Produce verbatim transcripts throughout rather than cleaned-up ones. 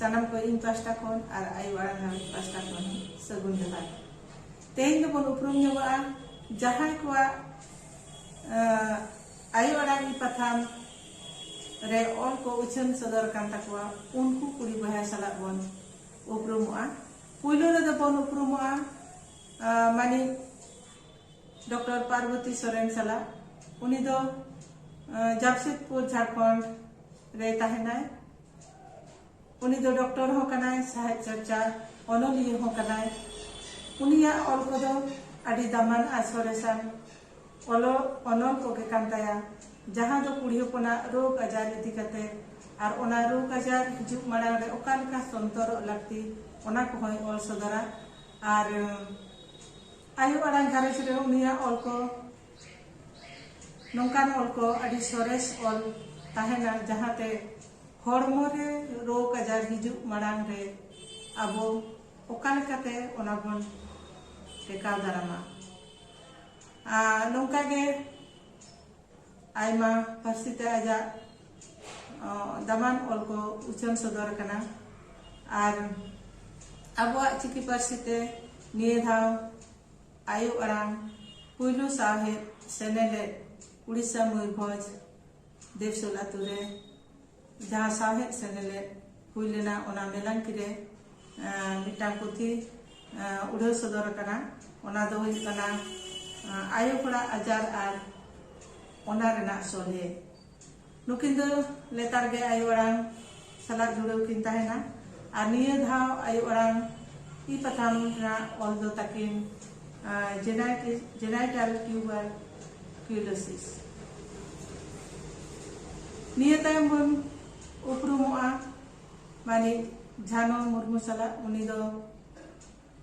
ᱥᱟᱱᱟᱢ ᱠᱚ ᱤᱧ ᱯᱟᱦᱴᱟ ᱠᱷᱚᱱ ᱟᱨ ᱟᱭᱳ ᱟᱲᱟᱝ ᱜᱷᱟᱨᱚᱸᱡᱽ ᱯᱟᱦᱴᱟ ᱠᱷᱚᱱ ᱦᱚᱸ ᱥᱟᱹᱜᱩᱱ ᱡᱚᱦᱟᱨ᱾ ᱛᱮᱦᱮᱧ ᱫᱚᱵᱚᱱ ᱩᱯᱨᱩᱢ ᱧᱚᱜᱚᱜᱼᱟ ᱡᱟᱦᱟᱸᱭ ᱠᱚᱣᱟᱜ, ᱟᱸ, ᱟᱭᱳ ᱟᱲᱟᱝ ᱯᱟᱛᱷᱟᱢ ᱨᱮ ᱚᱞ ᱠᱚ ᱩᱪᱷᱟᱹᱱ ᱥᱚᱫᱚᱨ ᱟᱠᱟᱱ ᱛᱟᱠᱚᱣᱟ, ᱩᱱᱠᱩ ᱠᱩᱲᱤ ᱵᱚᱭᱦᱟ ᱥᱟᱞᱟᱜ ᱵᱚᱱ ᱩᱯᱨᱩᱢᱚᱜᱼᱟ᱾ ᱯᱩᱭᱞᱩ ᱨᱮᱫᱚ ᱵᱚᱱ ᱩᱯᱨᱩᱢᱚᱜᱼᱟ, ᱟᱸ, ᱢᱟᱹᱱᱤᱡ ᱰᱚᱠᱴᱚᱨ ᱯᱟᱨᱵᱚᱛᱤ ᱥᱚᱨᱮᱱ ᱥᱟᱞᱟᱜ᱾ ᱩᱱᱤ ᱫᱚ, ᱟᱸ, ᱡᱟᱢᱥᱮᱫᱽᱯᱩᱨ, ᱡᱷᱟᱲᱠᱷᱚᱸᱰ ᱨᱮ ᱛᱟᱦᱮᱱᱟᱭ᱾ ᱩᱱᱤ ᱫᱚ ᱰᱚᱠᱴᱚᱨ ᱦᱚᱸ ᱠᱟᱱᱟᱭ, ᱥᱟᱦᱮᱵᱽ ᱪᱚᱨᱪᱟ ᱚᱱᱚᱞᱤᱭᱟᱹ ᱦᱚᱸ ᱠᱟᱱᱟᱭ᱾ ᱩᱱᱤᱭᱟᱜ ᱚᱞ ᱠᱚᱫᱚ ᱟᱹᱰᱤ ᱫᱟᱢᱟᱱ ᱟᱨ ᱥᱚᱨᱮᱥᱟᱱ ᱚᱞᱚᱜ ᱚᱱᱚᱞ ᱠᱚᱜᱮ ᱠᱟᱱ ᱛᱟᱭᱟ, ᱡᱟᱦᱟᱸ ᱫᱚ ᱠᱩᱲᱤ ᱦᱚᱯᱚᱱᱟᱜ ᱨᱳᱜᱽ ᱟᱡᱟᱨ ᱤᱫᱤ ᱠᱟᱛᱮ ᱟᱨ ᱚᱱᱟ ᱨᱳᱜᱽ ᱟᱡᱟᱨ ᱦᱤᱡᱩᱜ ᱢᱟᱲᱟᱝ ᱨᱮ ᱚᱠᱟ ᱞᱮᱠᱟ ᱥᱚᱱᱛᱚᱨᱚᱜ ᱞᱟᱹᱠᱛᱤ, ᱚᱱᱟ ᱠᱚᱦᱚᱸᱭ ᱚᱞ ᱥᱚᱫᱚᱨᱟ᱾ ᱟᱨ, ᱩᱸ, ᱟᱭᱳ ᱟᱲᱟᱝ ᱜᱷᱟᱨᱚᱸᱡᱽ ᱨᱮ ᱩᱱᱤᱭᱟᱜ ᱚᱞ ᱠᱚ, ᱱᱚᱝᱠᱟᱱ ᱚᱞ ᱠᱚ ᱟᱹᱰᱤ ᱥᱚᱨᱮᱥ ᱚᱞ ᱛᱟᱦᱮᱱᱟ, ᱡᱟᱦᱟᱸᱛᱮ ᱦᱚᱲᱢᱚ ᱨᱮ ᱨᱳᱜᱽ ᱟᱡᱟᱨ ᱦᱤᱡᱩᱜ ᱢᱟᱲᱟᱝ ᱨᱮ ᱟᱵᱚ ᱚᱠᱟ ᱞᱮᱠᱟᱛᱮ ᱚᱱᱟ ᱵᱚᱱ ᱴᱮᱠᱟᱣ ᱫᱟᱨᱟᱢᱟ᱾ ᱟᱨ ᱱᱚᱝᱠᱟ ᱜᱮ ᱟᱭᱢᱟ ᱯᱟᱹᱨᱥᱤ ᱛᱮ ᱟᱡᱟᱜ, ᱚ, ᱫᱟᱢᱟᱱ ᱚᱞ ᱠᱚ ᱩᱪᱷᱟᱹᱱ ᱥᱚᱫᱚᱨ ᱟᱠᱟᱱᱟ᱾ ᱟᱨ ᱟᱵᱚᱣᱟᱜ ᱪᱤᱠᱤ ᱯᱟᱹᱨᱥᱤ ᱛᱮ ᱱᱤᱭᱟᱹ ᱫᱷᱟᱣ ᱟᱭᱳ ᱟᱲᱟᱝ ᱯᱩᱭᱞᱩ ᱥᱟᱶᱦᱮᱫ ᱥᱮᱱᱮᱞᱮᱫ ᱩᱲᱤᱥᱥᱟ ᱢᱚᱭᱩᱨᱵᱷᱚᱸᱡᱽ ᱫᱮᱵᱥᱳᱞ ᱟᱛᱳ ᱨᱮ ᱡᱟᱦᱟᱸ ᱥᱟᱶᱦᱮᱫ ᱥᱮᱱᱮᱞᱮᱫ ᱦᱩᱭ ᱞᱮᱱᱟ, ᱚᱱᱟ ᱢᱮᱞᱟᱝᱠᱤ ᱨᱮ, ᱮᱸ, ᱢᱤᱫᱴᱟᱝ ᱯᱩᱛᱷᱤ, ᱮᱸ, ᱩᱰᱷᱟᱹᱣ ᱥᱚᱫᱚᱨ ᱟᱠᱟᱱᱟ᱾ ᱚᱱᱟ ᱫᱚ ᱦᱩᱭᱩᱜ ᱠᱟᱱᱟ, ᱮᱸ, ᱟᱭᱳ ᱦᱚᱲᱟᱜ ᱟᱡᱟᱨ ᱟᱨ ᱚᱱᱟ ᱨᱮᱱᱟᱜ ᱥᱚᱞᱦᱮ᱾ ᱱᱩᱠᱤᱱ ᱫᱚ ᱞᱮᱛᱟᱲ ᱜᱮ ᱟᱭᱳ ᱟᱲᱟᱝ ᱥᱟᱞᱟᱜ ᱡᱩᱲᱟᱹᱣ ᱠᱤᱱ ᱛᱟᱦᱮᱱᱟ᱾ ᱟᱨ ᱱᱤᱭᱟᱹ ᱫᱷᱟᱣ ᱟᱭᱳ ᱟᱲᱟᱝ ᱤ ᱯᱟᱛᱷᱟᱢ ᱨᱮᱱᱟᱜ ᱚᱞ ᱫᱚ ᱛᱟᱹᱠᱤᱱ, ᱟᱸ, ᱡᱮᱱᱟᱭᱴᱤ-, ᱡᱮᱱᱟᱭᱴᱟᱞ ᱴᱤᱭᱩᱵᱟᱨᱠᱤᱭᱩᱞᱳᱥᱤᱥ᱾ ᱱᱤᱭᱟᱹ ᱛᱟᱭᱚᱢ ᱵᱚᱱ ᱩᱯᱨᱩᱢᱚᱜᱼᱟ ᱢᱟᱹᱱᱤᱡ ᱡᱷᱟᱱᱚ ᱢᱩᱨᱢᱩ ᱥᱟᱞᱟᱜ᱾ ᱩᱱᱤ ᱫᱚ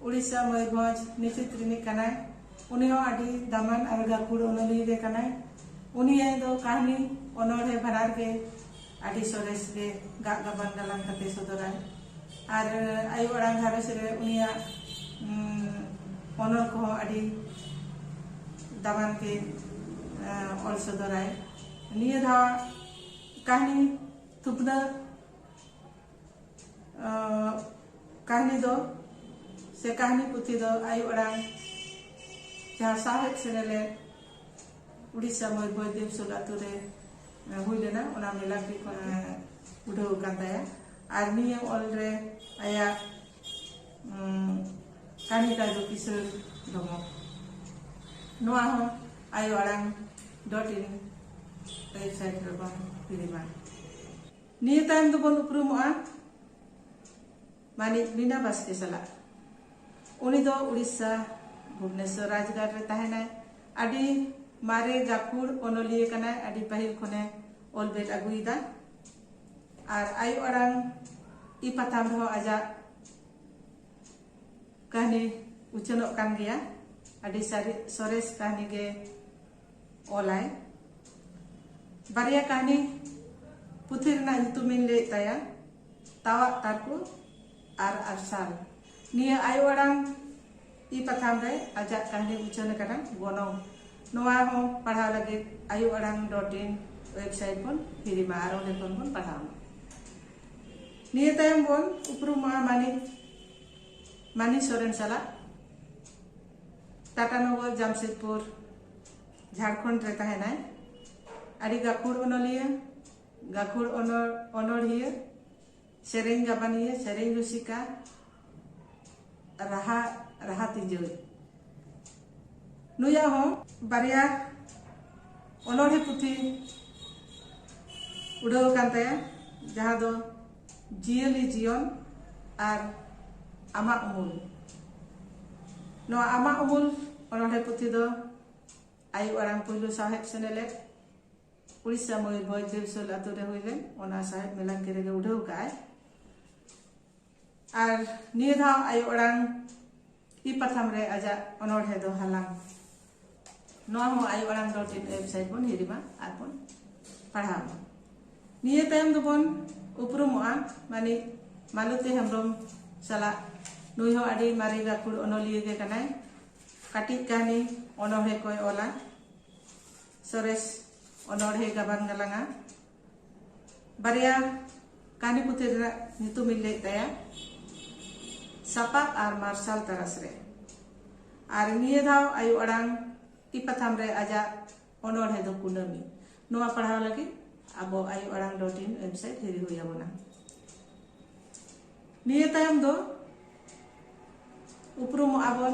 ᱩᱲᱤᱥᱥᱟ ᱢᱚᱭᱩᱨᱵᱷᱚᱸᱡᱽ ᱱᱤᱥᱤᱛ ᱨᱤᱱᱤᱡ ᱠᱟᱱᱟᱭ᱾ ᱩᱱᱤ ᱦᱚᱸ ᱟᱹᱰᱤ ᱫᱟᱢᱟᱱ ᱟᱨ ᱜᱟᱹᱠᱷᱩᱲ ᱚᱱᱚᱞᱤᱭᱟᱹ ᱜᱮ ᱠᱟᱱᱟᱭ᱾ ᱩᱱᱤᱭᱟᱜ ᱫᱚ ᱠᱟᱹᱦᱱᱤ, ᱚᱱᱚᱬᱦᱮ ᱵᱟᱱᱟᱨ ᱜᱮ ᱟᱹᱰᱤ ᱥᱚᱨᱮᱥ ᱜᱮ ᱜᱟᱜ ᱜᱟᱵᱟᱱ ᱜᱟᱞᱟᱝ ᱠᱟᱛᱮ ᱥᱚᱫᱚᱨᱟᱭ᱾ ᱟᱨ ᱟᱭᱳ ᱟᱲᱟᱝ ᱜᱷᱟᱨᱚᱸᱡᱽ ᱨᱮ ᱩᱱᱤᱭᱟᱜ, ᱩᱢ, ᱚᱱᱚᱞ ᱠᱚᱦᱚᱸ ᱟᱹᱰᱤ ᱫᱟᱢᱟᱱ ᱜᱮ, ᱮᱸ, ᱚᱞ ᱥᱚᱫᱚᱨᱟᱭ᱾ ᱱᱤᱭᱟᱹ ᱫᱷᱟᱣ ᱠᱟᱹᱦᱱᱤ ᱛᱷᱩᱯᱱᱟᱹ ᱟᱸ, ᱠᱟᱹᱦᱱᱤ ᱫᱚ ᱥᱮ ᱠᱟᱹᱦᱱᱤ ᱯᱩᱛᱷᱤ ᱫᱚ ᱟᱭᱳ ᱟᱲᱟᱝ ᱡᱟᱦᱟᱸ ᱥᱟᱶᱦᱮᱫ ᱥᱮᱱᱮᱞᱮᱫ ᱩᱲᱤᱥᱥᱟ ᱢᱚᱭᱩᱨᱵᱷᱚᱸᱡᱽ ᱫᱮᱣᱥᱳᱞ ᱟᱛᱳ ᱨᱮ, ᱟᱸ, ᱦᱩᱭ ᱞᱮᱱᱟ, ᱚᱱᱟ ᱢᱮᱞᱟ ᱜᱮ ᱠᱷᱚᱱ, ᱟᱸ, ᱩᱰᱷᱟᱹᱣ ᱟᱠᱟᱱ ᱛᱟᱭᱟ᱾ ᱟᱨ ᱱᱤᱭᱟᱹ ᱚᱞ ᱨᱮ ᱟᱭᱟᱜ, ᱩᱸ, ᱠᱟᱹᱦᱱᱤ ᱛᱟᱭ ᱫᱚ ᱠᱤᱥᱟᱹᱬ ᱰᱚᱢᱚᱠ᱾ ᱱᱚᱣᱟ ᱦᱚᱸ ᱟᱭᱳ ᱟᱲᱟᱝ ᱰᱚᱴ ᱤᱱ ᱣᱮᱵᱥᱟᱭᱤᱴ ᱨᱮᱵᱚᱱ ᱠᱤᱨᱤᱧᱟ᱾ ᱱᱤᱭᱟᱹ ᱛᱟᱭᱚᱢ ᱫᱚᱵᱚᱱ ᱩᱯᱨᱩᱢᱚᱜᱼᱟ ᱢᱟᱹᱱᱤᱡ ᱢᱤᱱᱟ ᱵᱟᱥᱠᱮ ᱥᱟᱞᱟᱜ᱾ ᱩᱱᱤ ᱫᱚ ᱩᱲᱤᱥᱥᱟ, ᱵᱷᱩᱵᱽᱱᱮᱥᱥᱚᱨ ᱨᱟᱡᱽᱜᱟᱲ ᱨᱮ ᱛᱟᱦᱮᱱᱟᱭ᱾ ᱟᱹᱰᱤ ᱢᱟᱨᱮ ᱜᱟᱹᱠᱷᱩᱲ ᱚᱱᱚᱞᱤᱭᱟᱹ ᱠᱟᱱᱟᱭ, ᱟᱹᱰᱤ ᱯᱟᱹᱦᱤᱞ ᱠᱷᱚᱱᱮ ᱚᱞ ᱵᱮᱞ ᱟᱹᱜᱩᱭᱮᱫᱟ᱾ ᱟᱨ ᱟᱭᱳ ᱟᱲᱟᱝ ᱤ ᱯᱟᱛᱷᱟᱢ ᱨᱮᱦᱚᱸ ᱟᱡᱟᱜ ᱠᱟᱹᱦᱱᱤ ᱩᱪᱷᱟᱹᱱᱚᱜ ᱠᱟᱱ ᱜᱮᱭᱟ᱾ ᱟᱹᱰᱤ ᱥᱟᱹᱨᱤ ᱥᱚᱨᱮᱥ ᱠᱟᱹᱦᱱᱤ ᱜᱮ ᱚᱞᱟᱭ᱾ ᱵᱟᱨᱭᱟ ᱠᱟᱹᱦᱱᱤ ᱯᱩᱛᱷᱤ ᱨᱮᱱᱟᱜ ᱧᱩᱛᱩᱢᱤᱧ ᱞᱟᱹᱭᱮᱫ ᱛᱟᱭᱟ, ᱛᱟᱣᱟᱜ ᱛᱟᱨᱠᱳ ᱟᱨ ᱟᱨᱥᱟᱞ᱾ ᱱᱤᱭᱟᱹ ᱟᱭᱳ ᱟᱲᱟᱝ ᱤ ᱯᱟᱛᱷᱟᱢ ᱨᱮ ᱟᱡᱟᱜ ᱠᱟᱹᱦᱱᱤ ᱩᱪᱷᱟᱹᱱ ᱟᱠᱟᱱᱟ, ᱜᱚᱱᱚᱝ᱾ ᱱᱚᱣᱟ ᱦᱚᱸ ᱯᱟᱲᱦᱟᱣ ᱞᱟᱹᱜᱤᱫ ᱟᱭᱳ ᱟᱲᱟᱝ ᱰᱚᱴ ᱤᱱ ᱣᱮᱵᱥᱟᱭᱤᱴ ᱵᱚᱱ ᱦᱤᱨᱤᱢᱟ ᱟᱨ ᱚᱸᱰᱮ ᱠᱷᱚᱱ ᱵᱚᱱ ᱯᱟᱲᱦᱟᱣ ᱢᱟ᱾ ᱱᱤᱭᱟᱹ ᱛᱟᱭᱚᱢ ᱵᱚᱱ ᱩᱯᱨᱩᱢᱚᱜᱼᱟ ᱢᱟᱹᱱᱤᱡ ᱢᱟᱹᱱᱤ ᱥᱚᱨᱮᱱ ᱥᱟᱞᱟᱜ᱾ ᱴᱟᱴᱟᱱᱚᱜᱚᱨ, ᱡᱟᱢᱥᱮᱫᱽᱯᱩᱨ, ᱡᱷᱟᱲᱠᱷᱚᱸᱰ ᱨᱮ ᱛᱟᱦᱮᱱᱟᱭ᱾ ᱟᱹᱰᱤ ᱜᱟᱹᱠᱷᱩᱲ ᱚᱱᱚᱞᱤᱭᱟᱹ, ᱜᱟᱹᱠᱷᱩᱲ ᱚᱱᱚᱲ-, ᱚᱱᱚᱲᱦᱤᱭᱟᱹ, ᱥᱮᱨᱮᱧ ᱜᱟᱵᱟᱱᱤᱭᱟᱹ, ᱥᱮᱨᱮᱧ ᱨᱩᱥᱤᱠᱟ, ᱨᱟᱦᱟ, ᱨᱟᱦᱟ ᱛᱤᱡᱩᱭ᱾ ᱱᱩᱭᱟᱜ ᱦᱚᱸ ᱵᱟᱨᱭᱟ ᱚᱱᱚᱬᱦᱮ ᱯᱩᱛᱷᱤ ᱩᱰᱟᱹᱣ ᱟᱠᱟᱱ ᱛᱟᱭᱟ, ᱡᱟᱦᱟᱸ ᱫᱚ ᱡᱤᱭᱟᱹᱞᱤ ᱡᱤᱭᱚᱱ ᱟᱨ ᱟᱢᱟᱜ ᱩᱢᱩᱞ᱾ ᱱᱚᱣᱟ ᱟᱢᱟᱜ ᱩᱢᱩᱞ ᱚᱱᱚᱬᱦᱮ ᱯᱩᱛᱷᱤ ᱫᱚ ᱟᱭᱳ ᱟᱲᱟᱝ ᱯᱩᱭᱞᱩ ᱥᱟᱶᱦᱮᱫ ᱥᱮᱱᱮᱞᱮᱫ ᱩᱲᱤᱥᱥᱟ ᱢᱚᱭᱩᱨᱵᱷᱚᱸᱡᱽ ᱫᱮᱣᱥᱳᱞ ᱟᱛᱳ ᱨᱮ ᱦᱩᱭ ᱞᱮᱱ ᱚᱱᱟ ᱥᱟᱶᱦᱮᱫ ᱢᱮᱞᱟ ᱨᱮᱜᱮ ᱩᱰᱟᱹᱣ ᱠᱟᱜᱼᱟᱭ᱾ ᱟᱨ ᱱᱤᱭᱟᱹ ᱫᱷᱟᱣ ᱟᱭᱳ ᱟᱲᱟᱝ ᱤ ᱯᱟᱛᱷᱟᱢ ᱨᱮ ᱟᱡᱟᱜ ᱚᱱᱚᱬᱦᱮ ᱫᱚ ᱦᱟᱞᱟᱝ᱾ ᱱᱚᱣᱟ ᱦᱚᱸ ᱟᱭᱳ ᱟᱲᱟᱝ ᱰᱚᱴ ᱤᱱ ᱣᱮᱵᱥᱟᱭᱤᱴ ᱵᱚᱱ ᱦᱤᱨᱤᱢᱟ ᱟᱨ ᱵᱚᱱ ᱯᱟᱲᱦᱟᱣ ᱢᱟ᱾ ᱱᱤᱭᱟᱹ ᱛᱟᱭᱚᱢ ᱫᱚᱵᱚᱱ ᱩᱯᱨᱩᱢᱚᱜᱼᱟ ᱢᱟᱹᱱᱤᱡ ᱢᱟᱞᱚᱛᱤ ᱦᱮᱢᱵᱨᱚᱢ ᱥᱟᱞᱟᱜ᱾ ᱱᱩᱭ ᱦᱚᱸ ᱟᱹᱰᱤ ᱢᱟᱨᱮ ᱜᱟᱹᱠᱷᱩᱲ ᱚᱱᱚᱞᱤᱭᱟᱹ ᱜᱮ ᱠᱟᱱᱟᱭ᱾ ᱠᱟᱹᱴᱤᱡ ᱠᱟᱹᱦᱱᱤ ᱚᱱᱚᱬᱦᱮ ᱠᱚᱭ ᱚᱞᱟ᱾ ᱥᱚᱨᱮᱥ ᱚᱱᱚᱬᱦᱮ ᱜᱟᱵᱟᱱ ᱜᱟᱞᱟᱝᱟ᱾ ᱵᱟᱨᱭᱟ ᱠᱟᱹᱦᱱᱤ ᱯᱩᱛᱷᱤ ᱨᱮᱱᱟᱜ ᱧᱩᱛᱩᱢ ᱤᱧ ᱞᱟᱹᱭᱮᱫ ᱛᱟᱭᱟ, ᱥᱟᱯᱟᱵ ᱟᱨ ᱢᱟᱨᱥᱟᱞ ᱛᱟᱨᱟᱥ ᱨᱮ᱾ ᱟᱨ ᱱᱤᱭᱟᱹ ᱫᱷᱟᱣ ᱟᱭᱳ ᱟᱲᱟᱝ ᱤ ᱯᱟᱛᱷᱟᱢ ᱨᱮ ᱟᱡᱟᱜ ᱚᱱᱚᱬᱦᱮ ᱫᱚ ᱠᱩᱱᱟᱹᱢᱤ᱾ ᱱᱚᱣᱟ ᱯᱟᱲᱦᱟᱣ ᱞᱟᱹᱜᱤᱫ ᱟᱵᱚ ᱟᱭᱳ ᱟᱲᱟᱝ ᱰᱚᱴ ᱤᱱ ᱣᱮᱵᱥᱟᱭᱤᱴ ᱦᱤᱨᱤ ᱦᱩᱭ ᱟᱵᱚᱱᱟ᱾ ᱱᱤᱭᱟᱹ ᱛᱟᱭᱚᱢ ᱫᱚ ᱩᱯᱨᱩᱢᱚᱜᱼᱟ ᱵᱚᱱ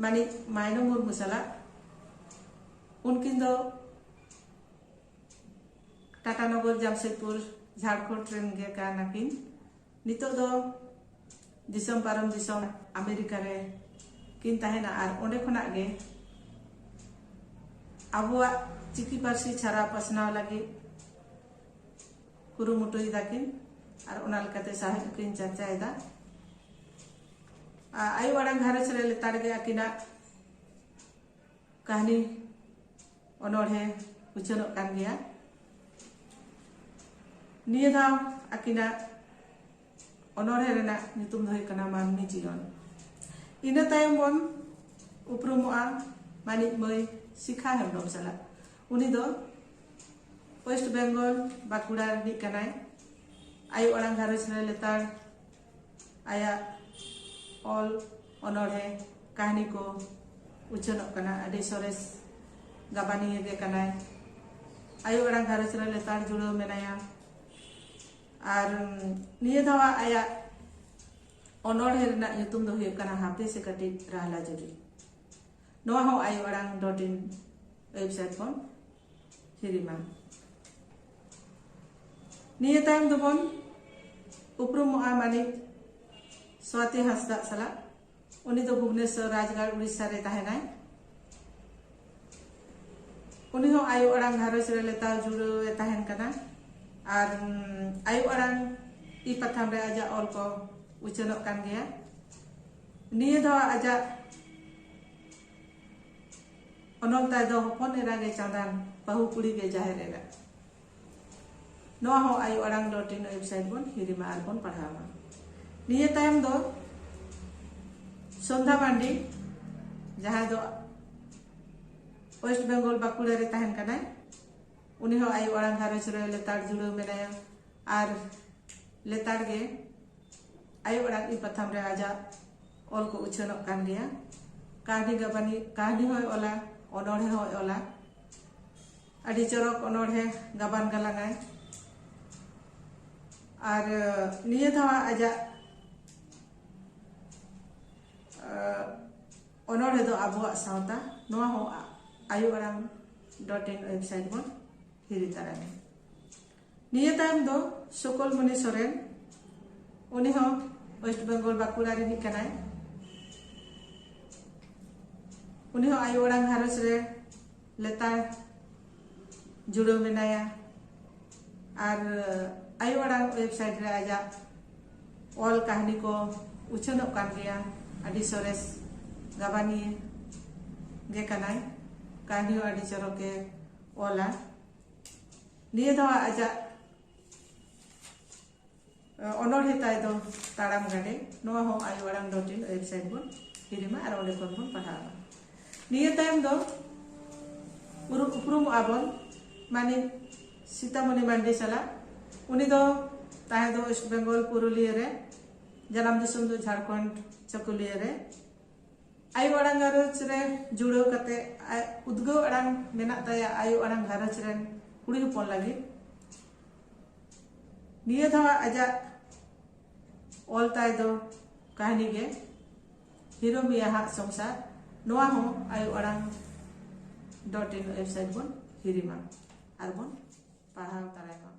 ᱢᱟᱹᱱᱤᱡ ᱢᱟᱭᱱᱚ ᱢᱩᱨᱢᱩ ᱥᱟᱞᱟᱜ᱾ ᱩᱱᱠᱤᱱ ᱫᱚ ᱴᱟᱴᱟᱱᱚᱜᱚᱨ ᱡᱟᱢᱥᱮᱫᱽᱯᱩᱨ ᱡᱷᱟᱲᱠᱷᱚᱸᱰ ᱨᱮᱱ ᱜᱮ ᱠᱟᱱᱟ ᱠᱤᱱ᱾ ᱱᱤᱛᱚᱜ ᱫᱚ ᱫᱤᱥᱚᱢ ᱯᱟᱨᱚᱢ ᱫᱤᱥᱚᱢ ᱟᱢᱮᱨᱤᱠᱟ ᱨᱮ ᱠᱤᱱ ᱛᱟᱦᱮᱱᱟ ᱟᱨ ᱚᱸᱰᱮ ᱠᱷᱚᱱᱟᱜ ᱜᱮ ᱟᱵᱚᱣᱟᱜ ᱪᱤᱠᱤ ᱯᱟᱹᱨᱥᱤ ᱪᱷᱟᱨᱟᱣ ᱯᱟᱥᱱᱟᱣ ᱞᱟᱹᱜᱤᱫ ᱠᱩᱨᱩᱢᱩᱴᱩᱭ ᱫᱟᱠᱤᱱ ᱟᱨ ᱚᱱᱟ ᱞᱮᱠᱟᱛᱮ ᱥᱟᱶᱦᱮᱫ ᱠᱤᱱ ᱪᱟᱨᱪᱟᱭᱮᱫᱟ᱾ ᱟᱨ ᱟᱭᱳ ᱟᱲᱟᱝ ᱜᱷᱟᱨᱚᱸᱡᱽ ᱨᱮ ᱞᱮᱛᱟᱲ ᱜᱮ ᱟᱹᱠᱤᱱᱟᱜ ᱠᱟᱹᱦᱱᱤ ᱚᱱᱚᱬᱦᱮ ᱩᱪᱷᱟᱹᱱᱚᱜ ᱠᱟᱱ ᱜᱮᱭᱟ᱾ ᱱᱤᱭᱟᱹ ᱫᱷᱟᱣ ᱟᱹᱠᱤᱱᱟᱜ ᱚᱱᱚᱬᱦᱮ ᱨᱮᱱᱟᱜ ᱧᱩᱛᱩᱢ ᱫᱚ ᱦᱩᱭᱩᱜ ᱠᱟᱱᱟ ᱢᱟᱹᱱᱢᱤ ᱡᱤᱭᱚᱱ᱾ ᱤᱱᱟᱹ ᱛᱟᱭᱚᱢ ᱵᱚᱱ ᱩᱯᱨᱩᱢᱚᱜᱼᱟ ᱢᱟᱹᱱᱤᱡ ᱢᱟᱹᱭ ᱥᱤᱠᱷᱟ ᱦᱮᱢᱵᱨᱚᱢ ᱥᱟᱞᱟᱜ᱾ ᱩᱱᱤ ᱫᱚ ᱳᱭᱮᱥᱴ ᱵᱮᱝᱜᱚᱞ ᱵᱟᱸᱠᱩᱲᱟ ᱨᱤᱱᱤᱡ ᱠᱟᱱᱟᱭ᱾ ᱟᱭᱳ ᱟᱲᱟᱝ ᱜᱷᱟᱨᱚᱸᱡᱽ ᱨᱮ ᱞᱮᱛᱟᱲ ᱟᱭᱟᱜ ᱚᱞ ᱚᱱᱚᱬᱦᱮ ᱠᱟᱹᱦᱱᱤ ᱠᱚ ᱩᱪᱷᱟᱹᱱᱚᱜ ᱠᱟᱱᱟ᱾ ᱟᱹᱰᱤ ᱥᱚᱨᱮᱥ ᱜᱟᱵᱟᱱᱤᱭᱟᱹ ᱜᱮ ᱠᱟᱱᱟᱭ᱾ ᱟᱭᱳ ᱟᱲᱟᱝ ᱜᱷᱟᱨᱚᱸᱡᱽ ᱨᱮ ᱞᱮᱛᱟᱲ ᱡᱩᱲᱟᱹᱣ ᱢᱮᱱᱟᱭᱟ᱾ ᱟᱨ ᱱᱤᱭᱟᱹ ᱫᱷᱟᱣᱟᱜ ᱟᱭᱟᱜ ᱚᱱᱚᱬᱦᱮ ᱨᱮᱱᱟᱜ ᱧᱩᱛᱩᱢ ᱫᱚ ᱦᱩᱭᱩᱜ ᱠᱟᱱᱟ ᱦᱟᱯᱮ ᱥᱮ ᱠᱟᱹᱴᱤᱡ ᱨᱟᱦᱞᱟ ᱡᱩᱨᱤ᱾ ᱱᱚᱣᱟ ᱦᱚᱸ ᱟᱭᱳ ᱟᱲᱟᱝ ᱰᱚᱴ ᱤᱱ ᱣᱮᱵᱥᱟᱭᱤᱴ ᱵᱚᱱ ᱦᱤᱨᱤᱢᱟ᱾ ᱱᱤᱭᱟᱹ ᱛᱟᱭᱚᱢ ᱫᱚᱵᱚᱱ ᱩᱯᱨᱩᱢᱚᱜᱼᱟ ᱢᱟᱹᱱᱤᱡ ᱥᱣᱟᱛᱤ ᱦᱟᱸᱥᱫᱟᱜ ᱥᱟᱞᱟᱜ᱾ ᱩᱱᱤ ᱫᱚ ᱵᱷᱩᱵᱽᱱᱮᱥᱚᱨ ᱨᱟᱡᱽᱜᱟᱲ ᱩᱲᱤᱥᱥᱟ ᱨᱮ ᱛᱟᱦᱮᱱᱟᱭ᱾ ᱩᱱᱤ ᱦᱚᱸ ᱟᱭᱳ ᱟᱲᱟᱝ ᱜᱷᱟᱨᱚᱸᱡᱽ ᱨᱮ ᱞᱮᱛᱟᱲ ᱡᱩᱲᱟᱹᱣ ᱮ ᱛᱟᱦᱮᱱ ᱠᱟᱱᱟ᱾ ᱟᱨ ᱩᱢ, ᱟᱭᱳ ᱟᱲᱟᱝ ᱤ ᱯᱟᱛᱷᱟᱢ ᱨᱮ ᱟᱡᱟᱜ ᱚᱞ ᱠᱚ ᱩᱪᱷᱟᱹᱱᱚᱜ ᱠᱟᱱ ᱜᱮᱭᱟ᱾ ᱱᱤᱭᱟᱹ ᱫᱷᱟᱣ ᱟᱡᱟᱜ ᱚᱱᱚᱞ ᱛᱟᱭ ᱫᱚ ᱦᱚᱯᱚᱱ ᱮᱨᱟ ᱜᱮ ᱪᱟᱸᱫᱟᱱ, ᱵᱟᱹᱦᱩ ᱠᱩᱲᱤ ᱜᱮ ᱡᱟᱦᱮᱨ ᱮᱨᱟ᱾ ᱱᱚᱣᱟ ᱦᱚᱸ ᱟᱭᱳ ᱟᱲᱟᱝ ᱰᱚᱴ ᱤᱱ ᱣᱮᱵᱥᱟᱭᱤᱴ ᱵᱚᱱ ᱦᱤᱨᱤᱢᱟ ᱟᱨ ᱵᱚᱱ ᱯᱟᱲᱦᱟᱣ ᱢᱟ᱾ ᱱᱤᱭᱟᱹ ᱛᱟᱭᱚᱢ ᱫᱚ ᱥᱚᱱᱫᱷᱟ ᱢᱟᱱᱰᱤ, ᱡᱟᱦᱟᱸᱭ ᱫᱚ ᱳᱭᱮᱥᱴ ᱵᱮᱝᱜᱚᱞ ᱵᱟᱸᱠᱩᱲᱟ ᱨᱮ ᱛᱟᱦᱮᱱ ᱠᱟᱱᱟᱭ᱾ ᱩᱱᱤ ᱦᱚᱸ ᱟᱭᱳ ᱟᱲᱟᱝ ᱜᱷᱟᱨᱚᱸᱡᱽ ᱨᱮ ᱞᱮᱛᱟᱲ ᱡᱩᱲᱟᱹᱣ ᱢᱮᱱᱟᱭᱟ ᱟᱨ ᱞᱮᱛᱟᱲ ᱜᱮ ᱟᱭᱳ ᱟᱲᱟᱝ ᱤ ᱯᱟᱛᱷᱟᱢ ᱨᱮ ᱟᱡᱟᱜ ᱚᱞ ᱠᱚ ᱩᱪᱷᱟᱹᱱᱚᱜ ᱠᱟᱱ ᱜᱮᱭᱟ᱾ ᱠᱟᱹᱦᱱᱤ ᱜᱟᱵᱟᱱᱤ, ᱠᱟᱹᱦᱱᱤ ᱦᱚᱸᱭ ᱚᱞᱟ, ᱚᱱᱚᱬᱦᱮ ᱦᱚᱸᱭ ᱚᱞᱟ᱾ ᱟᱹᱰᱤ ᱪᱚᱨᱚᱠ ᱚᱱᱚᱬᱦᱮ ᱜᱟᱵᱟᱱ ᱜᱟᱞᱟᱝᱟᱭ᱾ ᱟᱨ ᱱᱤᱭᱟᱹ ᱫᱷᱟᱣ ᱟᱡᱟᱜ ᱚᱱᱚᱬᱦᱮ ᱫᱚ ᱟᱵᱚᱣᱟᱜ ᱥᱟᱶᱛᱟ, ᱱᱚᱣᱟ ᱦᱚᱸ ᱟᱭᱳ ᱟᱲᱟᱝ ᱰᱚᱴ ᱤᱱ ᱣᱮᱵᱥᱟᱭᱤᱴ ᱵᱚᱱ ᱦᱤᱨᱤ ᱛᱟᱨᱟᱭᱟ᱾ ᱱᱤᱭᱟᱹ ᱛᱟᱭᱚᱢ ᱫᱚ ᱥᱩᱠᱚᱞᱢᱩᱱᱤ ᱥᱚᱨᱮᱱ, ᱩᱱᱤ ᱦᱚᱸ ᱳᱭᱮᱥᱴ ᱵᱮᱝᱜᱚᱞ ᱵᱟᱸᱠᱩᱲᱟ ᱨᱤᱱᱤᱡ ᱠᱟᱱᱟᱭ᱾ ᱩᱱᱤ ᱦᱚᱸ ᱟᱭᱳ ᱟᱲᱟᱝ ᱜᱷᱟᱨᱚᱸᱡᱽ ᱨᱮ ᱞᱮᱛᱟᱲ ᱡᱩᱲᱟᱹᱣ ᱢᱮᱱᱟᱭᱟ᱾ ᱟᱨ ᱟᱭᱳ ᱟᱲᱟᱝ ᱣᱮᱵᱥᱟᱭᱤᱴ ᱨᱮ ᱟᱡᱟᱜ ᱚᱞ ᱠᱟᱹᱦᱱᱤ ᱠᱚ ᱩᱪᱷᱟᱹᱱᱚᱜ ᱠᱟᱱ ᱜᱮᱭᱟ᱾ ᱟᱹᱰᱤ ᱥᱚᱨᱮᱥ ᱜᱟᱵᱟᱱᱤᱭᱟᱹ ᱜᱮ ᱠᱟᱱᱟᱭ᱾ ᱠᱟᱹᱦᱱᱤ ᱦᱚᱸ ᱟᱹᱰᱤ ᱪᱚᱨᱚᱠᱮ ᱚᱞᱟ᱾ ᱱᱤᱭᱟᱹ ᱫᱷᱟᱣ ᱟᱡᱟᱜ ᱚᱱᱚᱬᱦᱮ ᱛᱟᱭ ᱫᱚ ᱛᱟᱲᱟᱢ ᱜᱟᱰᱮ᱾ ᱱᱚᱣᱟ ᱦᱚᱸ ᱟᱭᱳ ᱟᱲᱟᱝ ᱰᱚᱴ ᱤᱱ ᱣᱮᱵᱥᱟᱭᱤᱴ ᱵᱚᱱ ᱠᱤᱨᱤᱧᱟ ᱟᱨ ᱚᱸᱰᱮ ᱠᱷᱚᱱ ᱵᱚᱱ ᱯᱟᱲᱦᱟᱣᱟ᱾ ᱱᱤᱭᱟᱹ ᱛᱟᱭᱚᱢ ᱫᱚ ᱩᱨᱩ-, ᱩᱯᱨᱩᱢᱚᱜᱼᱟ ᱵᱚᱱ ᱢᱟᱹᱱᱤᱡ ᱥᱤᱛᱟᱢᱚᱱᱤ ᱢᱟᱱᱰᱤ ᱥᱟᱞᱟᱜ᱾ ᱩᱱᱤ ᱫᱚ ᱛᱟᱦᱮᱸ ᱫᱚ ᱳᱭᱮᱥᱴ ᱵᱮᱝᱜᱚᱞ ᱯᱩᱨᱩᱞᱤᱭᱟᱹ ᱨᱮ, ᱡᱟᱱᱟᱢ ᱫᱤᱥᱚᱢ ᱫᱚ ᱡᱷᱟᱲᱠᱷᱚᱸᱰ ᱪᱟᱹᱠᱩᱞᱤᱭᱟᱹ ᱨᱮ᱾ ᱟᱭᱳ ᱟᱲᱟᱝ ᱜᱷᱟᱨᱚᱸᱡᱽ ᱨᱮ ᱡᱩᱲᱟᱹᱣ ᱠᱟᱛᱮ ᱟᱡ ᱩᱫᱽᱜᱟᱹᱣ ᱟᱲᱟᱝ ᱢᱮᱱᱟᱜ ᱛᱟᱭᱟ ᱟᱭᱳ ᱟᱲᱟᱝ ᱜᱷᱟᱨᱚᱸᱡᱽ ᱨᱮᱱ ᱠᱩᱲᱤ ᱦᱚᱯᱚᱱ ᱞᱟᱹᱜᱤᱫ᱾ ᱱᱤᱭᱟᱹ ᱫᱷᱟᱣ ᱟᱡᱟᱜ ᱚᱞ ᱛᱟᱭ ᱫᱚ ᱠᱟᱹᱦᱱᱤ ᱜᱮ, ᱦᱤᱨᱳ ᱢᱤᱭᱟ ᱦᱟᱜ ᱥᱚᱝᱥᱟᱨ᱾ ᱱᱚᱣᱟ ᱦᱚᱸ ᱟᱭᱳ ᱟᱲᱟᱝ ᱰᱚᱴ ᱤᱱ ᱣᱮᱵᱥᱟᱭᱤᱴ ᱵᱚᱱ ᱦᱤᱨᱤᱢᱟ ᱟᱨ ᱵᱚᱱ ᱯᱟᱲᱦᱟᱣ ᱛᱟᱨᱟᱭ ᱢᱟ᱾